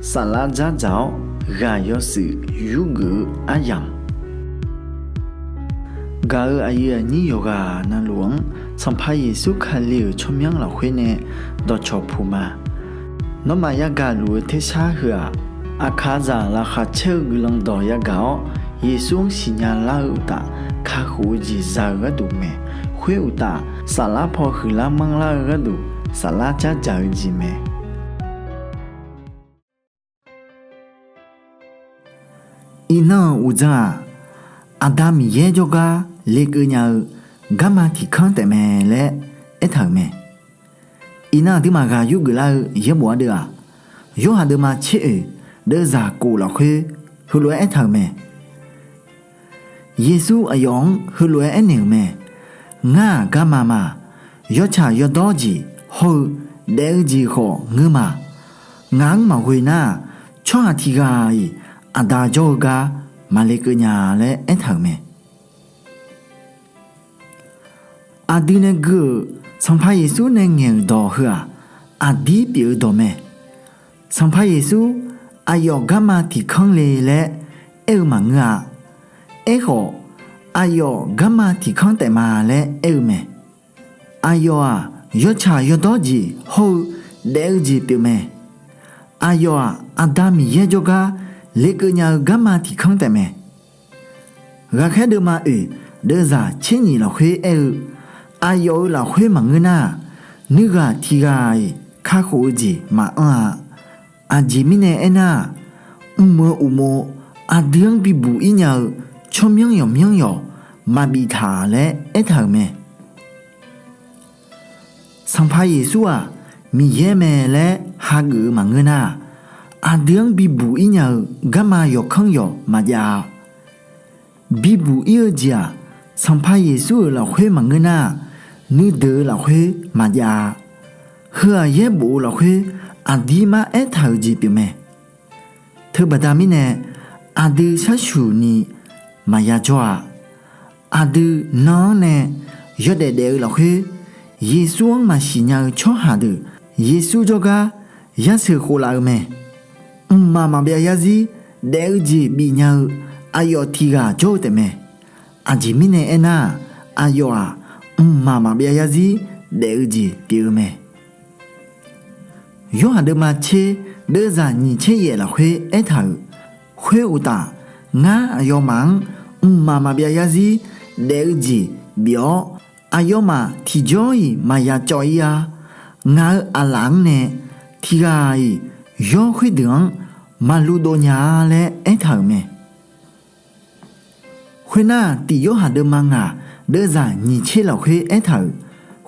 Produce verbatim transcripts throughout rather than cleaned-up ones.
Saflar dzardzaq-awr ghaq yawshuif yurgeuf-eu aryamq, gaq-euq aqyuif aqnyir yawqghaq navluf-anr Sanqpaq Yeqsur Kali-euq tsawrmyanr lafkhoer nae dawqcawq puq ma. Nawmaf yagaq luf-eu tersar heu-aq, aqkaqzaq laqkhaq caer-eu guiqlanq dawq yagaq-awr, Yeqsur-anr siqnya lar-eu uqtaf, kakhof-eu jeq za-eu gharduq mae. Khoer uqtaf, saflar paw huiqlar manrlar-eu gharduq, saflar dzardzaq-eu jeq mae. Iqnan-euq uqdzan-aq, Aqda Miqyaer jawrgar lekeuv nya-eu garma tiqkanr taefmae laer aertaq-euq mae. Iqnan aqduimaf ghaq yurgeuf lar-eu yaerbof ardeuv-aq, Yorhaq deuvma tser oeq deuvzaq kof lafkhoer heulof-aer aertaq-euq mae. Yeqsur aqyawf-anr heulof-aer aernaeq-euq mae. Ngar-aq garma ma. Yawtsaq yawdawr jeq hawr-eu daef-eu jeq khawf ngeur ma. Ngaq-anr maqghoe nar-aq, tsawrhaq tiqghaq-iq Aqda jawr-eu gar maqle keuv nya laer aertaq-euq mae. Aqdui nae gui-euq Sanqpaq Yeqsur nae ngaeq-euq dawq heu-aq, aqdir pyeuf-eu dawq mae. Sanqpaq Yeqsur aqyawf garma tiqkanr le laer aer-eu maqngeur-a. Aerkhawf, aqyawf garma tiqkanr taef ma laer aer-eu mae. Aqyawf-aq, yawtsaq yawdawr jeq hawr-eu daef-eu jeq pyeufmae. Aqyawf-aq, Aqda Miqyaer jawrgar lekeuv nya-eu garma tiqkanr taefmae. Ghaqkhaer deuvma oeq deuvzaq tser nyiq lafkhoer aer-eu, aqyawf-euq lafkhoer maqngeur nar-aq, nuighaq tiqghaq-iq kakhof-eu jeq maqanr-a. Aqjeq mirnae aernar-aq, mq-euq uqmov aqdui-anr bibuq-ir nya-eu tsawrmyanr yawqmyanr yawq maqbif taq laer aertaq-euq mae. Sanqpaq Yeqsur-aq Miqyaer mae laer hageuf-eu maqngeur nar-aq, aqdui-anr bibuq-ir nya-eu garma yawqkanr yawq maqjav-a. Bibuq-ir-eu jeq-aq, Sanqpaq Yeqsur-euq lafkhoer maqngeur nar-aq, nuideuq-eu lafkhoer maqjav-a. Heu-aq yaerbof-eu lafkhoer aqdir mar aertaq-euq jeq pyeufmae. Teubaqda mirnae, aqdui sharsuq ni maqya jawr-a. Aqdui nan-anr nae yawdaef daef-eu lafkhoer, Yeqsur-anr maqsiq nya-eu tsawrhaq deuq Yeqsur jawrgar yasheuq khof laf-eu mae. Mqmaq maqbyav yarzir daef-eu jeq bifnya-eu aqyawf tiqghaq jawr-eu taefmae. Aqjeq mirnae aernar-aq, aqyawf-aq mqmaq maqbyav yarzir daef-eu jeq pyeuf-eu mae. Yorhaq deuvma tser deuvzaq nyiq tser yaef lafkhoer aertaq-euq, khoer uqtaf, ngar aqyawfmaf-anr mqmaq maqbyav yarzir daef-eu jeq bif-awr, aqyawfmaf tiqjawr-iq maqya cawv-ir-a. Ngaq-euq aqlaf-anr nae tiqghaq-iq yawr khoerdeuq-anr maqlu dov nya-a laer aertaq-euq mae. Khoernar-aq, tiq Yorhaq deuvma ngaq deuvzaq nyiq tser lafkhoer aertaq-euq,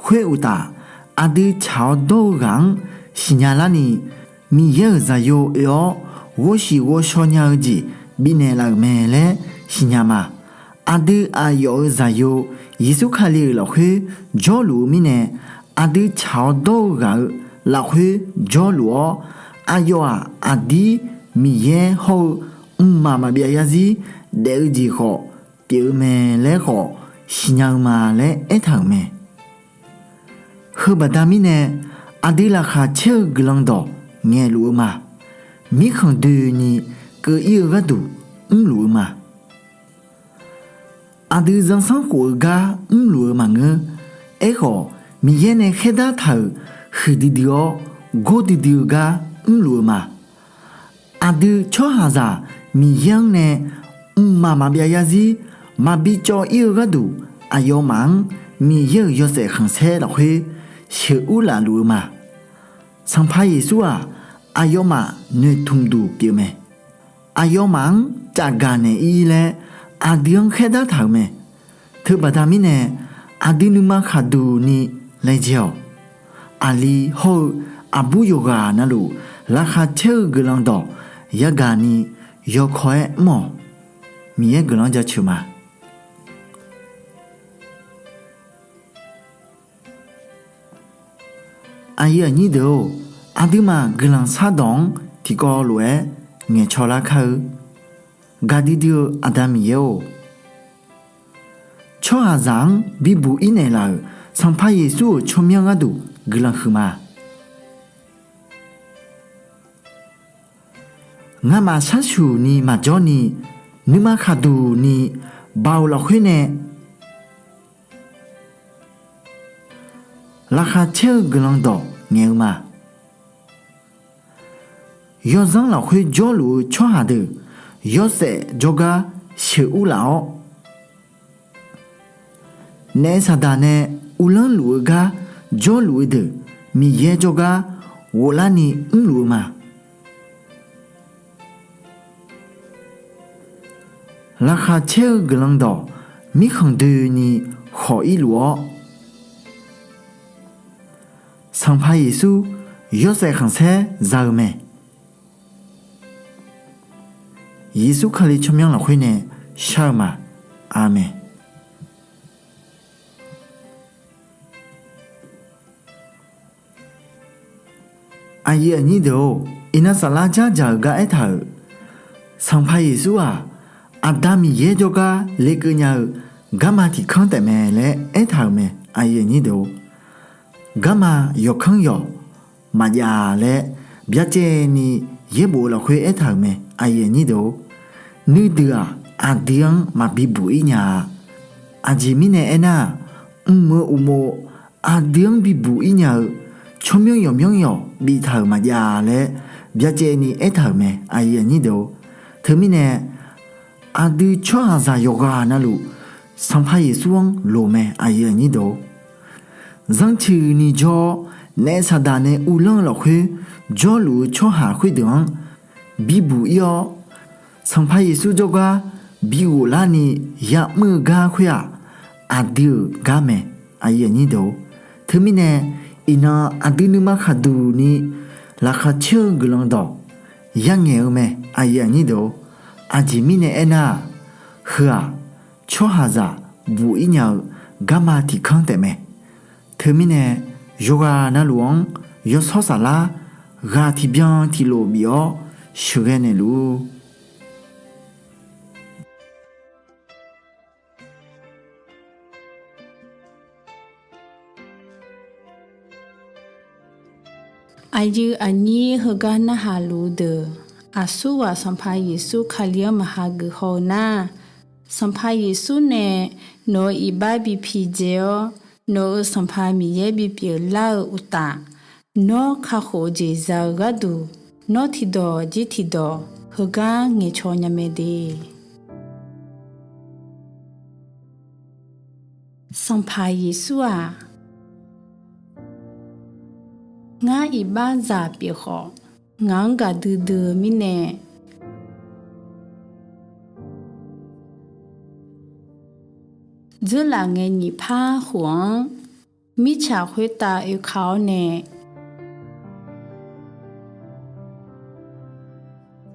khoer uqtaf, aqdui tsaq-awr dawr-eu ghaq-anr siqnya larni, Miqyaer-euq Zaqyo oe-awr ghovshiq ghovshaw nya-eu jeq bifnaeq laf-euq mae laer siqnya ma. Aqdui aqyawf-euq Zaqyo Yeqsur Kali-euq lafkhoer jawrluf-eu mirnae, aqdui tsaq-awr dawr-eu ghaq-eu lafkhoer jawrluf-awr, aqyawf-aq aqdir Miqyaer hawr-eu mqmaq maqbyav yarzir daef-eu jeq khawf pyeuf-eu mae laer khawf siqnya-eu ma laer aertaq-euq mae. Heubaqda mirnae, aqdui laqkhaq caer-eu guiqlanq dawq ngaeqluf-eu ma. Mirkhanq doeni keuv-ir-eu gharduq mrluf-eu ma. Aqdui zanrsanrkhof-eu gar mrluf-eu maqngeur. Aerkhawf, Miqyaer nae khaerdar taq-euq huiqdui dui-awr gordui dui-eu gar mrluf-eu ma. Aqdui tsawrhaqzaq Miqyaer-anr nae mqmaq maqbyav yarzir maqbi cawv-ir-eu gharduq, aqyawfmaf-anr Miqyaer-euq yawshaef khanqsaer lafkhoer sheuqur lafluf-eu ma. Sanqpaq Yeqsur-aq, aqyawfmaf noeqtmq duq pyeufmae. Aqyawfmaf-anr cafgaq naeq-ir laer aqdui-anr khaerdar taq-euq mae. Teubaqda mirnae, aqdui nuima khaqduq ni laejae-awq. Aqli hawr-eu aqbur yawqghaq navluf laqkhaq caer-eu guiqlanq dawq yagaq ni yawkawr-aer mr-awq. Miqyaer guiqlanq jaceuq ma. Aqyuif aqnyir deuq-or, aqduimaf guiqlanq shardawq-anr tiqkawv lof-aer ngaeqcaw lar kar-eu. Gaqdui dui-eu Aqda Miqyaer-or, tsawrhaqzaq-anr bibuq-ir naeqlaf-euq Sanqpaq Yeqsur-euq tsawrmyanr gharduq guiqlanq huiqma. Ngamaf sharsuq ni maqjawr ni, nuima khaqduq ni baoq lafkhoer nae laqkhaq caer-eu guiqlanq dawq ngaeq-eu ma. Yawzanr lafkhoer jawrluf-eu tsawrhaq deuq yawshaef jawrgar sheuqur laf-awr, naef saqdaq nae uvlanr luf-eu gar jawrluf-eu deuq Miqyaer jawrgar ghoflarni mrluf-eu ma. Laqkhaq caer-eu guiqlanq dawq mirkhanq doeni khawq irluf-awr, Sanqpaq Yeqsur yawshaef khanqsaer za-eu mae. Yeqsur Kali tsawrmyanr lafkhoer nae shar-eu ma. Aqmeq. Aqyuif aqnyir deuq-or, iqnan saflar jardzaq-euq gar aertaq-euq, Sanqpaq Yeqsur-aq, Aqda Miqyaer jawrgar lekeuv nya-eu garma tiqkanr taefmae laer aertaq-euq mae. Aqyuif aqnyir deuq-or, garma yawqkanr yawq maqjav laer byacaevni yaerbof-eu lafkhoer aertaq-euq mae. Aqyuif aqnyir deuq-or, nuideuq-aq aqdui-anr maqbi buq-ir nya-a. Aqjeq mirnae aernar-aq, mq-eu uqmov aqdui-anr bibuq-ir nya-eu tsawrmyanr yawqmyanr yawq biftaq-euq maqjav laer byacaevni aertaq-euq mae. Aqyuif aqnyir deuq-or, teumirnae aqdui tsawrhaqzaq yawqghaq navluf Sanqpaq Yeqsur-anr loq mae. Aqyuif aqnyir deuq-or, zanrcuiq ni jawr-awr naef saqdaq nae uvlanr-eu lafkhoer jawrluf-eu tsawrhaq khoerdeuq-anr bibuq-ir-awr, Sanqpaq Yeqsur jawrgar bi ghoflarni ya'mr-eu gar khoer-aq, aqdui-euq gar mae. Aqyuif aqnyir deuq-or, teumirnae iqnan aqdui nuima khaqduq ni laqkhaq caer-eu guiqlanq dawq yangaeq-eu mae. Aqyuif aqnyir deuq-or, aqjeq mirnae aernar-aq, heu-aq tsawrhaqzaq buq-ir nya-eu garma tiqkanr taefmae. Teumirnae yawqghaq navluf-anr yawshawr saflar ghaq tiqbyan tiqlof bif-awr sheuqghae naeqluf-ur. Aqyuif aqnyir heugar narhaq luf-eu deuq, aqsurghaq Sanqpaq Yeqsur Kali-anr maqha geuf haw-eu nar, Sanqpaq Yeqsur nae nawq-euq iqbax bi pidzae-awr, nawq-euq Sanqpaq Miqyaer bipyeuf lar-eu uqtaf, nawr kakhof-eu jeq za-eu gharduq, nawr tiqdawq jir tiqdawq heugar ngaeqcaw nya mae de. Sanqpaq Yeqsur-aq, ngar iqbaxzaq pyeuf khawf, ngaq-anr gaqdui dui-eu mirnae, dzeurlaf ngae nyiq par khof-anr, mirtsaq khoertav oeka-awr nae,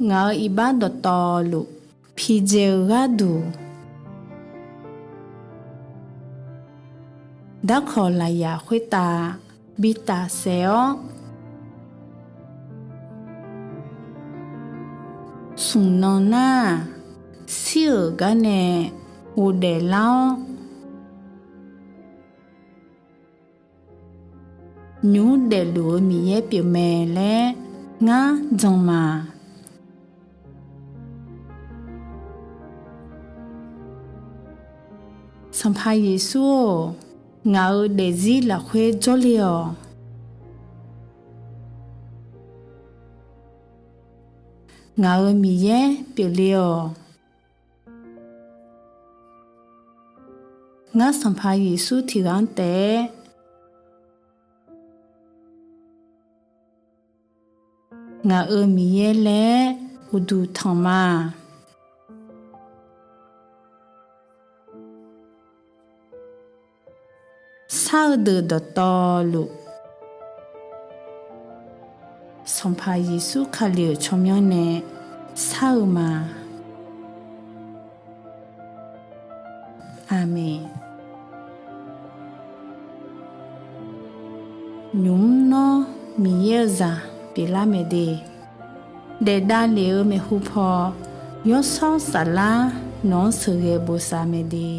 ngaq-euq iqbax dawqtawvluf pidzae-eu gharduq, darkawq lafyaq khoertav bi tafsaef-awr, smq nan nar, shir-euq gar nae ghofdaef lar-awr, nymq mr daefluf-eu Miqyaer pyeufmae laer ngar jan ma. Sanqpaq Yeqsur-or, ngaq-euq daefzir lafkhoer jawrle-awq. Ngaq-euq Miqyaer pyeufle-awq. Ngar Sanqpaq Yeqsur tiqghaq-anr taef-aer ngaq-euq Miqyaer laer uqduq tanq ma. Shar-eu deuq dawqtawvluf, Sanqpaq Yeqsur Kali-euq tsawrmyanr nae shar-eu ma. Aqmeq. Nymq mr nawr Miqyaer-eu zaq pyeuflar mae de. Daef davlef-eu maeqhu paw, yawshawr saflar nawq-anr sheuqghae bosav mae de.